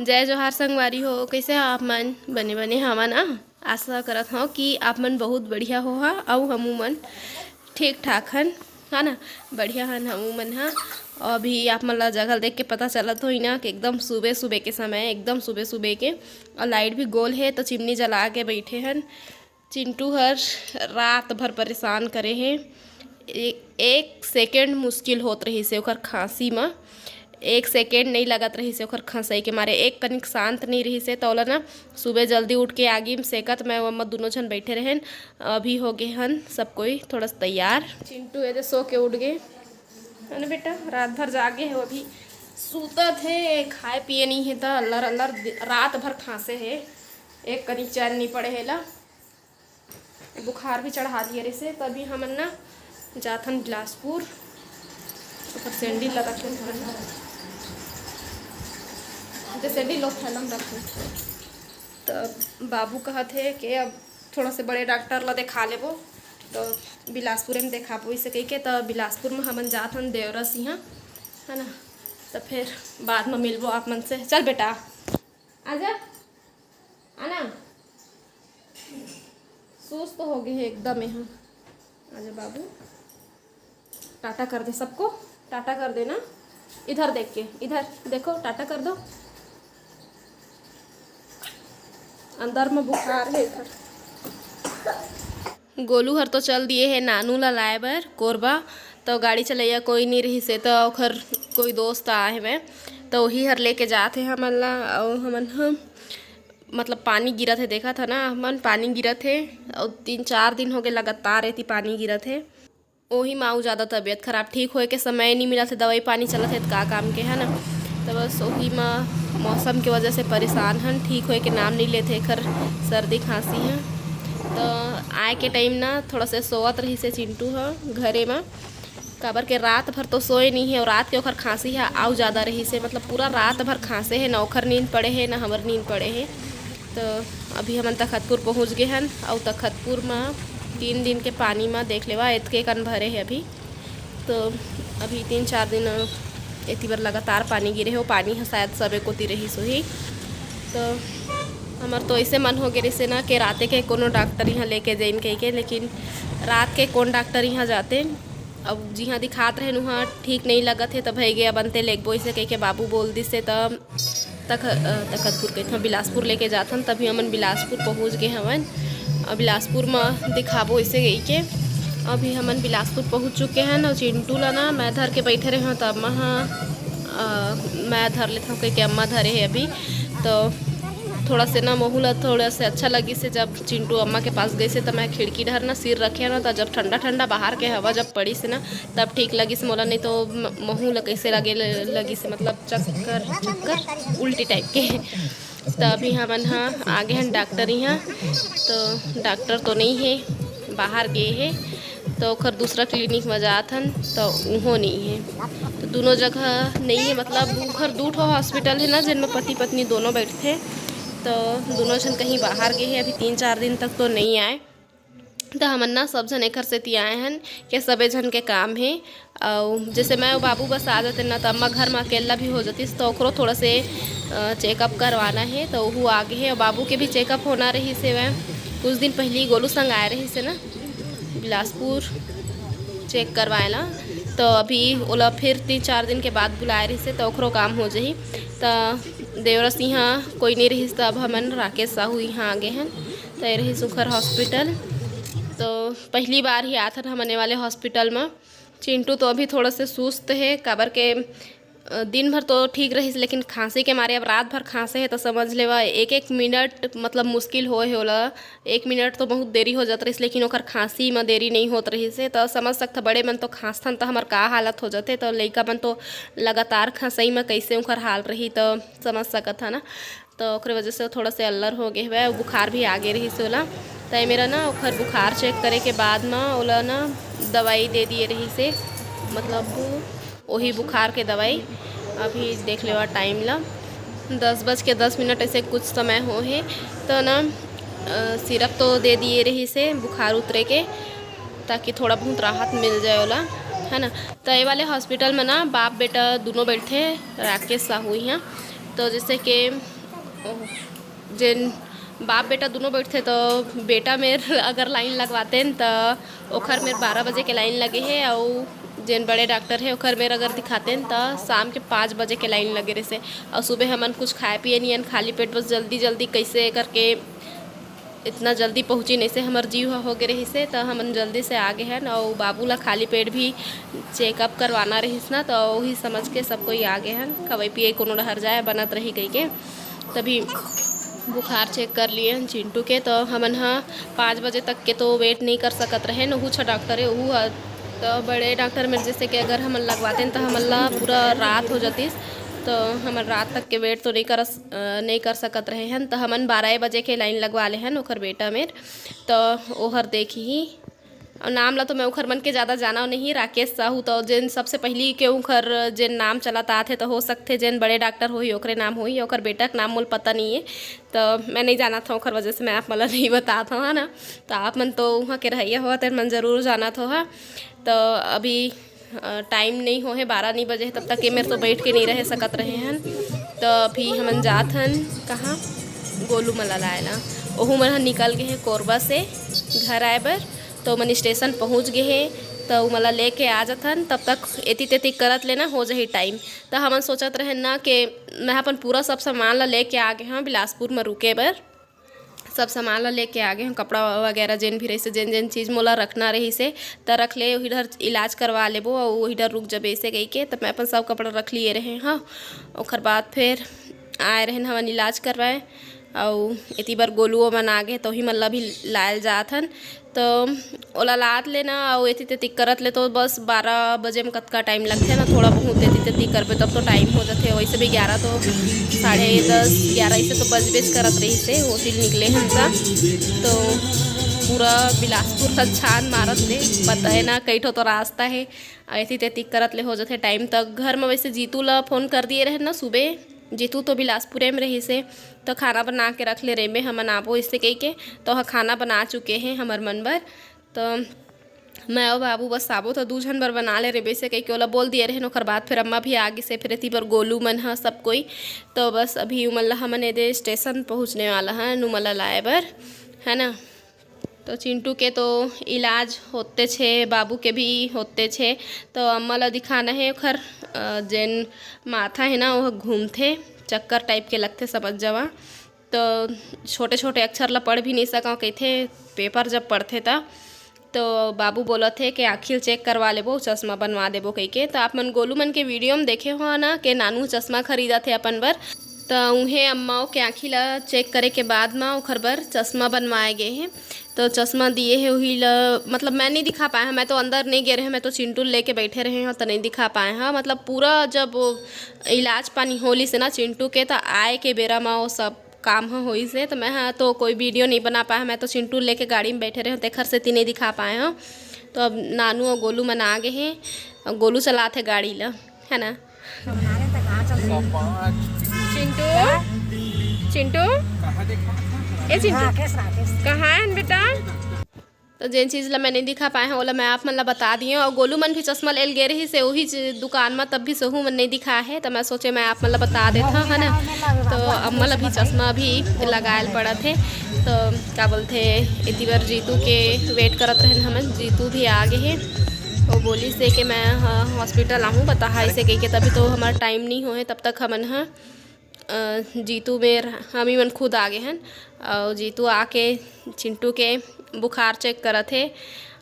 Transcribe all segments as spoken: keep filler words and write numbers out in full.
जय जोहार संगवारी हो, कइसे हो आप मन? बने बने हवा ना? आशा करत हव कि आप मन बहुत बढ़िया होहा, अउ हमू मन ठीक ठाक हन, है ना? बढ़िया हन हमू मन हा। अभी आप मन ला जगह देख के पता चलत होही ना कि एकदम सुबह सुबह के समय, एकदम सुबह सुबह के, अउ लाइट भी गोल हे, तो चिमनी जला के बैठे हन। चिंटू हर रात भर परेशान करे हे। ए-, एक सेकंड मुश्किल होत रहिस हे ओकर खांसी म, एक सेकंड नइ लगत रहिस हे ओकर खंसई के मारे, एक कनिक शांत नइ रहिस हे। त ओला ना सुबह जल्दी उठ के आगी म सेकत मैं ओमा दुनों झन बैठे रहेन। अभी हो गे हन सब कोई थोड़ा सा तैयार। चिंटू एदे सो के उठ गे। है ना बेटा, रात भर जागे हे, अभी सूतत हे, खाए पिए नइ हे त अल्लर अल्लर दि-, रात भर खांसे हे, एक कनिक चैन नइ पड़े हे ला। बुखार भी चढ़ा दिए रहिसे, तभी हमन ना जाथन बिलासपुर। ओकर सैंडल ला रखे हन। ते सैंडल लो थैला म रखे। त बाबू कहत हे कि अब थोड़ा से बड़े डॉक्टर ला देखा लेबो, तो बिलासपुर में देखाबो, इसे कहिके त बिलासपुर में हमन जात हन देवरस इहाँ, है ना? त फिर बाद में मिलबो आप मन से। चल बेटा, आजा, आना। सुस्त हो गए हे एकदम यहाँ। आजा बाबू, टाटा कर दे सबको, टाटा कर देना। इधर देख के, इधर देखो, टाटा कर दो। अंदर में बुखार हे एकर। गोलू हर तो चल दिए हे नानू ला लाए बर कोरबा, तो गाड़ी चलैया कोई नहीं रहिस हे, तो ओखर कोई दोस्त आए हवय, तो वही हर लेके जात हे हमन ला। अउ हमन ह, मतलब, पानी गिरत हे, देखत ह ना हमन, पानी गिरत हे, अउ तीन चार दिन हो गए लगातार एती पानी गिरत हे। ओही म अउ ज़्यादा तबीयत खराब, ठीक होए के समय नहीं मिलत हे, दवाई पानी चलत हे, त का काम के, है ना? त बस ओही म मौसम के वजह से परेशान हन, ठीक होए के नाम नहीं लेथे एखर सर्दी खांसी ह। त आए के टाइम ना थोड़ा से सोवत रहिस हे चिंटू ह घरे म, काबर के रात भर तो सोए नहीं हे, अउ रात के ओखर खांसी ह अउ ज़्यादा रहिस हे, मतलब, पूरा रात भर खांसे हे, ना ओखर नींद पड़े हे, ना हमर नींद पड़े हे। तो अभी हमन तखतपुर पहुंच गए हन, अउ तखतपुर म तीन दिन के पानी म देख लेवा, एतके कन भरे हे अभी। तो अभी तीन चार दिन एती बर लगातार पानी गिरे हे, वो पानी ह शायद सबे कोती रहिस होही। तो हमर तो ऐसे मन हो गे रहिस हे ना कि राते के कोनो डॉक्टर यहाँ लेके जाइन कहिके, लेकिन रात के कौन डॉक्टर यहाँ जाते? अब जिहाँ दिखात रहेन उहाँ ठीक नहीं लगत हे, त भई गे अब अंते लेगबो, ऐसे कहिके बाबू बोल दिस हे, त तख-, अ, तखतपुर कहिथंव, बिलासपुर लेके जाथन, तभी हमन बिलासपुर पहुँच गए हवन। अउ बिलासपुर म दिखाबो ऐसे कहिके। अभी हमन बिलासपुर पहुँच चुके हन, अउ चिंटू ला ना मैं धर के बैठे रहेंव, त अम्मा ह, अ, मैं धर लेथंव कहिके अम्मा धरे हे अभी। तो थोड़ा से ना महू ला थोड़ा से अच्छा लगिस हे, जब चिंटू अम्मा के पास गइस हे, त मैं खिड़की डहर ना सिर रखे ना, त जब ठंडा ठंडा बाहर के हवा जब पड़िस हे ना, तब ठीक लगिस मोला, नहीं तो म-, महू ला कैसे लगे ल-, लगिस हे, मतलब चक्कर चक्कर उल्टी टाइप के। त अभी हमन ह आगे हन डॉक्टर इहाँ, तो डॉक्टर तो नहीं हे, बाहर गे हे, तो ओखर दूसरा क्लिनिक म जात हन, तो उहो नहीं हे। तो दोनों जगह नहीं हे, मतलब ओखर दू ठो हॉस्पिटल हे ना, जिनमें पति पत्नी दोनों बैठथे, तो दोनों झन कहीं बाहर गे हे, अभी तीन चार दिन तक तो नहीं आए। त हमन ना सब झन एखर सेती आए हन के सबे झन के काम हे। अउ जैसे मैं अउ बाबू बस आ जाते ना, त अम्मा घर म अकेला भी हो जातिस, त ओकरो थोड़ा से, अ, चेकअप करवाना हे, त ओहू आगे हे। अउ बाबू के भी चेकअप होना रहिस हेवय, कुछ दिन पहिली गोलू संग आए रहिस हे ना बिलासपुर चेक करवाए ला, त अभी ओला फिर तीन चार दिन के बाद बुलाए रहिस हे, त ओकरो काम हो जाही। त देवरस इहाँ कोई नहीं रहिस, त अब हमन राकेश साहू इहाँ आगे हन। त ये रहिस उखर हॉस्पिटल। तो पहली बार ही आथन हमन ये वाले हॉस्पिटल म। चिंटू तो अभी थोड़ा से सुस्त हे, काबर के, अ, दिन भर तो ठीक रहिस, लेकिन खांसी के मारे अब रात भर खांसे हे, तो समझ लेवा एक एक मिनट, मतलब, मुश्किल होए हे ओला। एक मिनट तो बहुत देरी हो जात रहिस, लेकिन ओकर खांसी म देरी नहीं होत रहिस हे। तो समझ सकथा, बड़े मन तो खांसथन, तो हमर का हालत हो जाथे, तो लइका मन तो लगातार खांसई म कैसे ओकर हाल रही, तो समझ सकत हा ना। तो ओकरे वजह से थोड़ा से अल्लर हो गए हवय, अउ बुखार भी आ गए रहिस ओला। त ए मेरा ना ओखर बुखार चेक करे के बाद म ओला ना दवाई दे दिए रहिस हे, मतलब वही बुखार के दवाई। अभी देख लेवा टाइम ला, दस बज के दस मिनट ऐसे कुछ समय हो हे। तो ना, अ, सिरप तो दे दिए रहिस हे बुखार उतरे के, ताकि थोड़ा बहुत राहत मिल जाए ओला, है ना। तो ये वाले हॉस्पिटल में ना बाप बेटा दोनों बैठे, राकेश साहू यहाँ। तो जैसे कि जेन बाप बेटा दोनों बैठथे, तो बेटा मेर अगर लाइन लगवातेन, तो ओखर मेर बारह बजे के लाइन लगे हे, अउ जेन बड़े डॉक्टर हे, ओखर मेर अगर दिखातेन, तो शाम के पाँच बजे के लाइन लगे रहिसे। अउ सुबह हमन कुछ खाए पिए नियन, खाली पेट, बस जल्दी जल्दी कैसे करके इतना जल्दी पहुँची, नहीं से हमर जीव ह हो गे रहिसे, तो हमन जल्दी से आ गे हन। अउ बाबू ला खाली पेट भी चेकअप करवाना रहिस ना, तो वही समझ के सब कोई आ गे हन। खवई पिए कोनो डहर जाए बनत रही कहिके, तभी बुखार चेक कर लिए हन चिंटू के। तो हमन ह पाँच बजे तक के तो वेट नहीं कर सकत रहे, नहू छ डॉक्टर है, वहू ह तो बड़े डॉक्टर मेर जैसे कि अगर हमन लगवातेन, तो हमन ला पूरा रात हो जातिस, तो हमन रात तक के वेट तो नहीं कर नहीं कर सकत रहे हन। तो हमन बारह बजे के लाइन लगवा ले हन ओखर बेटा मेर, तो ओहर देखही। और नाम ला तो मैं ओखर मन के ज़्यादा जाना नहीं, राकेश साहू, तो जेन सबसे पहली के ओखर जेन नाम चलत आथे, तो हो सकथे जेन बड़े डॉक्टर होही, ओकरे नाम होही, ओकर बेटा के नाम मोला पता नहीं है, तो मैं नहीं जानत हूँ, ओखर वजह से मैं आप मन ला नहीं बतात हूँ, है ना। तो आप मन तो वहाँ के रहइया हो, तेन मन जरूर जानत हो, हा। तो अभी अ, टाइम नहीं हो हे, बारह नहीं बजे हे, तब तक ये मेरे तो बैठ के नहीं रह सकत रहे हन। तो अभी हमन जात हन कहाँ, गोलू मन ला लाए ला। ओहू मन ह निकल गे हे कोरबा से घर आए बर, तो मन स्टेशन पहुँच गे हे, तो ओमन ला लेके आ जाथन। तब तक एती तेती करत लेना हो जाही टाइम। तो हमन सोचत रहे ना कि मैं अपन पूरा सब सामान ला लेके आ गे हूँ बिलासपुर में रुके बर। सब सामान ला लेके आ गे हूँ, कपड़ा वगैरह जेन भी रहिसे, जेन जेन चीज़ मोला रखना रहिसे, त रख ले, उही डर इलाज करवा लेबो, अउ उही डर रुक जबे, ऐसे कहिके। त मैं अपन सब कपड़ा रख लिए रहे हूँ। ओखर बाद फिर आए रहन हमन इलाज करवाए, अउ एती बर गोलू मन आ गे, तो उही मन ला भी लायल जात हन। तो ओला लात लेना, अउ एती तेती करत ले तो बस बारह बजे में कतका टाइम लगथे ना, थोड़ा बहुत एती तेती करबे तब तो टाइम हो जाथे। वैसे भी ग्यारह तो, साढ़े दस, ग्यारह ऐसे तो बजबेच करत रहिसे, होटल निकले हन सा। तो पूरा बिलासपुर ला छान मारत ले, पता है ना, कई ठो तो रास्ता है, अउ एती तेती करत ले हो जाथे टाइम। तक घर में वैसे जीतू ला फोन कर दिए रहे ना सुबह, जीतू तो बिलासपुरे में रहिसे, तो खाना बना के रख ले रेबे, हमन आबो, इससे कहिके। तो ह खाना बना चुके हैं हमर मन बर। तो मैं अउ बाबू बस आबो, तो दू झन बर बना ले रेबे से कहिके ओला बोल दिए रहेन। ओकर बाद फिर अम्मा भी आ गिसे, फिर एती बर गोलू मन ह, सब कोई। तो बस अभी उमन ला हमन एदे स्टेशन पहुँचने वाला हन, उमन ला लाए बर, है ना। तो चिंटू के तो इलाज होते छे, बाबू के भी होते छे। तो अम्मा ला दिखाना है ओखर, अ, जेन माथा है ना, वो घूमथे, चक्कर टाइप के लगथे, समझ जावा। तो छोटे छोटे अक्षर ला पढ़ भी नहीं सकव कहिथे, पेपर जब पढ़थे त। तो बाबू बोलत हे कि आँखी ल चेक करवा लेबो, चश्मा बनवा देबो कहिके। तो आप मन गोलू मन के वीडियो में देखे हो ना कि नानू चश्मा खरीदत हे अपन बर। तो उहे अम्मा के आँखी ला चेक करे के बाद म ओखर बर चश्मा बनवाए गे हे। तो चश्मा दिए हे उही ला, मतलब मैं नहीं दिखा पाए हूँ, मैं तो अंदर नहीं गे रहे, मैं तो चिंटू ल लेके बैठे रहे हूँ तो नहीं दिखा पाए हूँ। मतलब पूरा जब वो इलाज पानी होलिस ना चिंटू के, तो आए के बेरा म वो सब काम ह होइस हे, तो मैं ह तो कोई वीडियो नहीं बना पाए, मैं तो चिंटू लेके गाड़ी में बैठे रहे हूँ, तेखर सेती नहीं दिखा पाए हूँ। तो अब नानू और गोलू मन आ गए हैं, और गोलू चलात हे गाड़ी ला, है ना। चिंटू, चिंटू, ए चिंटू, राकेश, राकेश। कहाँ है बेटा? तो जेन चीज़ ला मैं नहीं दिखा पाए हूँ, ओला मैं आप मन ला बता दिए हूँ। और गोलू मन भी चश्मा लेल गे रहिस हे, वही च-, दुकान में, तब भी सहू मन नहीं दिखा है। तो मैं सोचे मैं आप मन ला बता देता हूँ, है ना। तो अम्मा ला भी चश्मा अभी लगायल पड़त हे। तो का बोलथे, इतनी बार जीतू के वेट करत रहन हमन, जीतू भी आ गए हैं। वो बोलिस हे कि मैं ह, हॉस्पिटल आहूँ, बताहा इसे कहिके, तभी तो हमारा टाइम नहीं होए, तब तक हमन ह अ, जीतू मेर हमी मन खुद आ गे हन। अउ जीतू आके चिंटू के बुखार चेक करत हे।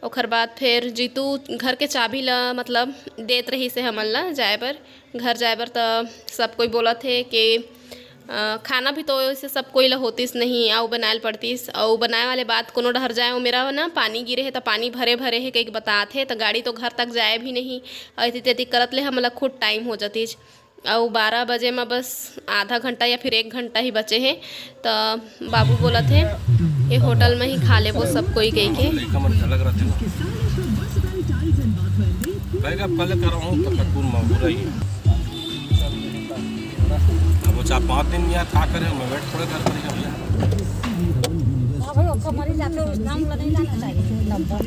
ओखर बाद फिर जीतू घर के चाबी ला, मतलब, देत रहिस हे हमन ला जाए बर, घर जाए बर। त सब कोई बोलत हे कि, अ, खाना भी तो वैसे सब कोई ला होतिस नहीं, अउ बनाए ल पड़तिस, अउ बनाए वाले बाद कोनो डहर जाए, ओ मेरा ना पानी गिरे हे, त पानी भरे भरे हे कहिके बतात हे, त गाड़ी तो घर तक जाए भी नहीं, अउ एती तेती करत ले हमन ला खुद टाइम हो जातिस। अउ बारह बजे म बस आधा घंटा या फिर एक घंटा ही बचे हे, त बाबू बोलत हे, "ए होटल म ही खा लेबो सब कोई," कहिके। लइका मन के अलग रथे ना। बैग अब कल कर रहा हूँ, तो कटपुर में हो रही है। अब वो चार पाँच दिन यार का करे, मैं वेट थोड़े कर पाएगा भैया। हाँ भाई, ओखर मरीज आते, उस नाम ला नहीं लाना चाहिए, नंबर।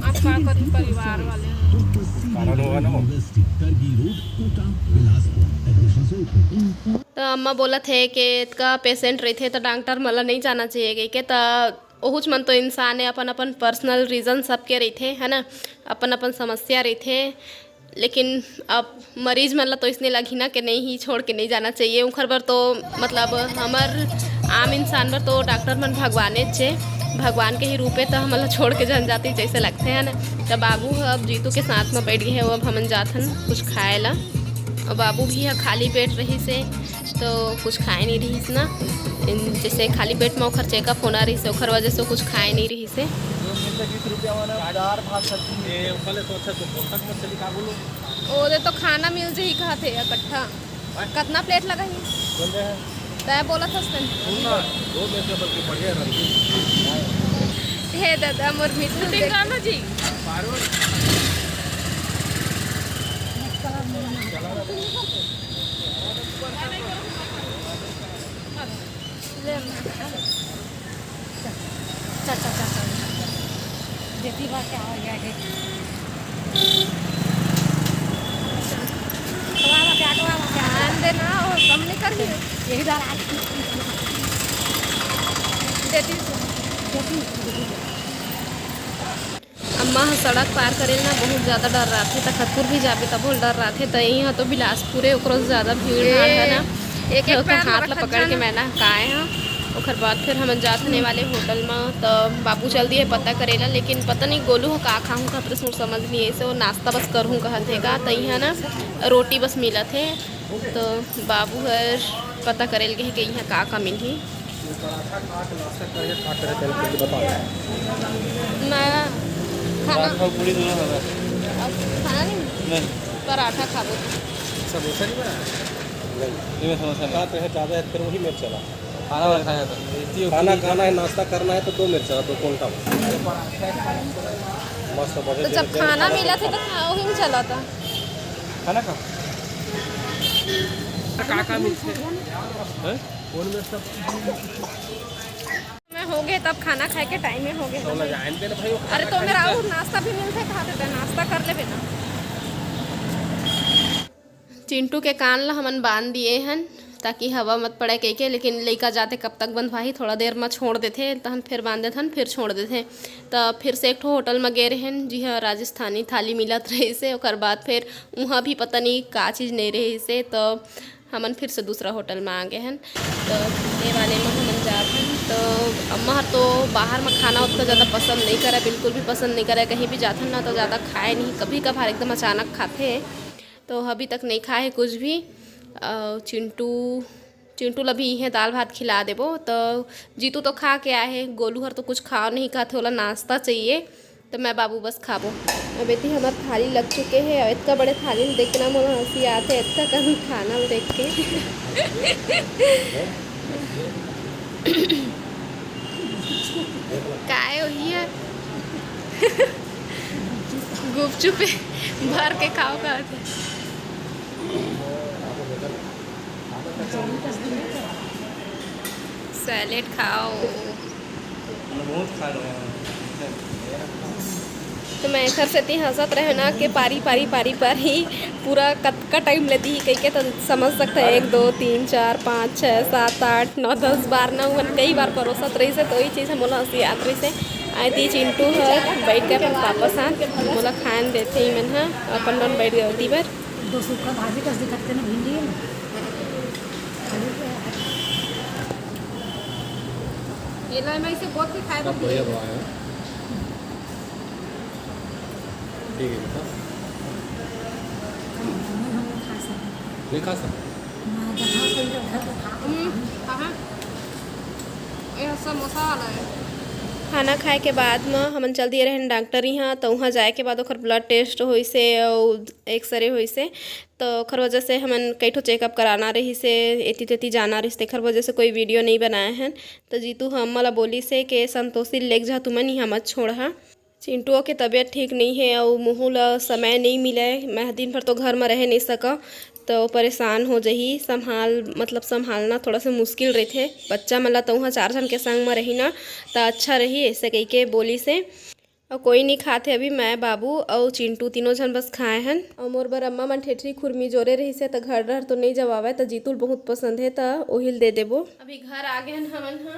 आप का करी, परिवार वाले। कारण होगा ना वो। तो अम्मा बोलत हे कि इतका पेशेंट रहिथे तो डॉक्टर मन ला नहीं जाना चाहिए कहिके। तो ओहुच मन तो इंसान है, अपन अपन पर्सनल रीजन सबके रहिथे, है ना, अपन अपन समस्या रहिथे। लेकिन अब मरीज मन ला तो इसने लगही ना कि नहीं, ही छोड़ के नहीं जाना चाहिए। उखर बर तो मतलब हमर आम इंसान बर तो डॉक्टर मन भगवाने चे, भगवान के ही रूप है, तो हमन ला छोड़ के जन जाती जैसे लगथे, है ना। तो बाबू ह अब जीतू के साथ में बैठ गए हैं, वो अब हमन जाथन कुछ खाए ला। और बाबू भी ह खाली पेट रहिस हे, तो कुछ खाए नहीं रहिस ना। इन-, जैसे खाली पेट में ओखर चेकअप होना रहिस हे, ओखर वजह से कुछ खाए नहीं रहिस हे। दो सौ बीस रुपया वाला दाल भात सब्जी। ए, ओखले तो अच्छा तो पोषक मछली का बोलो। ओदे तो खाना मिल जही कहत हे इकट्ठा। हैं? कतना प्लेट लगा ही? बोल रहे हैं। तय बोलत हस तेन। सुन ना, दो में से बल्कि बढ़िया रहती। हे दादा, मोर मिट्टू देख। ना जी। पारो। ले ना। चल, चल, चल, चल। बेटी बा क्या हो गया है? अटवा बा क्या, अटवा बा क्या? ध्यान देना, वो कम नहीं करनी। यही डाल आज। देती हूँ। देती हूँ। अम्मा ह सड़क पार करे ल ना बहुत ज़्यादा डर रहिथे, त खतपुर भी जाबे तभो ल डर रहिथे, त इहाँ तो बिलासपुरे ओकरो से ज़्यादा भीड़ भाड़ है ना। एक, एक तो ओकर पैर हाथ ला पकड़ के मैं ना हकाए हँव। ओकर बाद फिर हमन जात हन ए वाले होटल म, त बाबू चल दिए पता करे ला, लेकिन पता नहीं गोलू ह का खाहूँ कहत रहिस, मोर समझ नहीं आइस। वो नाश्ता बस करहूँ कहत हे का, त इहाँ ना रोटी बस मिलत हे, त बाबू हर पता करे ल गे हे कि इहाँ का का मिलही। पराठा खा के नाश्ता करके खा के रहते हैं, बता। मैं खाना पराठा और पूरी दोनों खाना। अब खाना नहीं? नहीं। पराठा खाबो। समोसा नहीं बना? नहीं। ये मैं समोसा नहीं। खाते हैं ज़्यादा है, फिर वही मेर चला। खाना वाला खाया था। इतनी खाना खाना है, नाश्ता करना है तो दो मेर चला, तो कौन था? मस्त बढ़िया तो जब जगह खाना खाना मिला था तो खा, वही में चला था। खाना खा। का, का मिलते हैं? हैं? कौन में सब? मैं हो गए तब खाना खाए के टाइम में हो गए तो तब। लगा, आइन पे ना भाई, वो अरे खाना तो खाने मेरा का और नाश्ता भी मिलते कहा देते, नाश्ता कर लेबे ना। चिंटू के कान ला हमन बांध दिए हन ताकि हवा मत पड़े कहिके, लेकिन लइका जाते कब तक बंधवाही, थोड़ा देर म छोड़ देथे, तहन फिर बांध देथन, फिर छोड़ देथे। त फिर से एक ठो होटल म गे रहेन, जी हाँ, राजस्थानी थाली मिलत रहिस हे। ओकर बाद फिर उहाँ भी पता नहीं का चीज़ नहीं रहिस हे, त हमन फिर से दूसरा होटल म आ गए हन। त ए वाले म हमन जात हन। त अम्मा हर तो बाहर म खाना उतना ज़्यादा पसंद नहीं करे, बिल्कुल भी पसंद नहीं करे। कहीं भी जाथन ना तो ज़्यादा खाए नहीं, कभी कभार एकदम अचानक खाथे। तो अभी तक नहीं खाए हे कुछ भी। अउ चिंटू, चिंटू ला भी इहें दाल भात खिला देबो। तो जीतू तो खा के आए हे, गोलू हर तो कुछ खाओ नहीं खाथे, ओला नाश्ता चाहिए। तो मैं बाबू बस खाबो। अब एती हमर थाली लग चुके हे, अउ इतना बड़े थाली में देख के ना मोला हंसी आथे, इतना कम खाना ल देख के। काय वही है? गुपचुप है, भर के खाओ कहत हे। सैलेड खाओ। बहुत खा रहे हैं। तो मैं एखर सेती हंसत रहे ना कि पारी, पारी, पारी, पारी पूरा कतका टाइम लेती ही कहिके, तो समझ सकते हैं, एक, दो, तीन, चार, पाँच, छः, सात, आठ, नौ, दस बार ना, उमन कई बार परोसत रहिस हे, तो वही चीज़ ह मोला हंसी आत रहिस हे। आए दी चिंटू ह बैठ के अपन पापा साथ मोला खान देथे, इमन ह अपन मन बैठ गए ओती बर। दो सूखा भाजी कस दिखत हे ना, भिंडी हे ना। एला मैं इसे बहुत के खाए बर सब बढ़िया दिए। बना है। ठीक है बेटा। हम, हम, हम खा सकते। नहीं खा सकते। हाँ, जहाँ कोई का घर का खा हम्म, कहाँ? ये समोसा वाला है। खाना खाए के बाद म हमन चल दिए रहन डॉक्टर इहाँ, तो उहाँ जाए के बाद ओकर ब्लड टेस्ट होइसे अउ एक्सरे होइसे, तो ओकर वजह से हमन कई ठो चेकअप कराना रहिसे, एती तेती जाना रहिसे, तेखर वजह से कोई वीडियो नहीं बनाए हन। तो जीतू ह अम्मा ला बोलिसे के संतोषी लेग जा, तुमन इहाँ मत छोड़हा। चिंटुओ के तबीयत ठीक नइ हे अउ मुहू ल समय नइ मिलय। मैं दिन भर तो घर म रह नइ सकव, त ओ परेशान हो जही। संभाल, मतलब संभालना थोड़ा सा मुश्किल रहिथे। बच्चा मन ल त उहाँ चार झन के संग म रही ना, त अच्छा रही, ऐसे कहिके बोलिस हे। अउ कोई नहीं खात हे अभी, मैं, बाबू अउ चिंटू तीनों झन बस खाए हन। अउ मोर बर अम्मा मन ठेठरी खुरमी जोरे रहिस हे, त घर डहर तो नहीं जवावय, त जीतू ल बहुत पसंद हे, त ओही ल दे देबो। अभी घर आ गए हन हमन ह।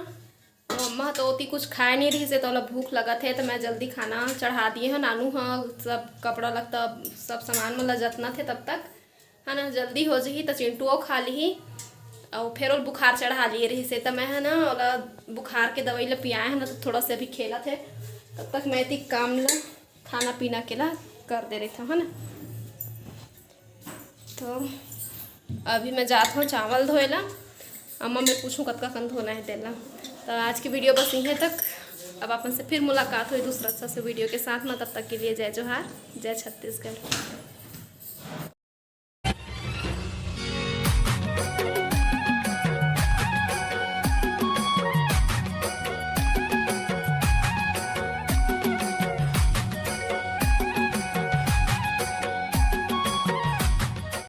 अउ अम्मा तो ओती कुछ खाए नहीं रहिस हे, त ओला भूख लगत हे, त मैं जल्दी खाना चढ़ा दिए हन। नानू ह सब कपड़ा लत्ता, सब सामान मन ला जतना थे तब तक, है ना, जल्दी हो जही, त चिंटुओ खा लिही। अउ फेर ओला बुखार चढ़ा लिए रहिस हे, त मैं, है ना, ओला बुखार के दवाई ला पियाए, है ना, त थोड़ा से अभी खेलत हे। तब तक मैं एती काम ला, खाना पीना के ला कर दे रहिथव, है ना। तो अभी मैं जात हूँ चावल धोए ला। अम्मा मैं पूछूँ कतका कन धोना है तेला। तो आज की वीडियो बस इहें तक। अब अपन से फिर मुलाकात होही दूसरा अच्छा से वीडियो के साथ में। तब तक के लिए जय जोहार, जय छत्तीसगढ़।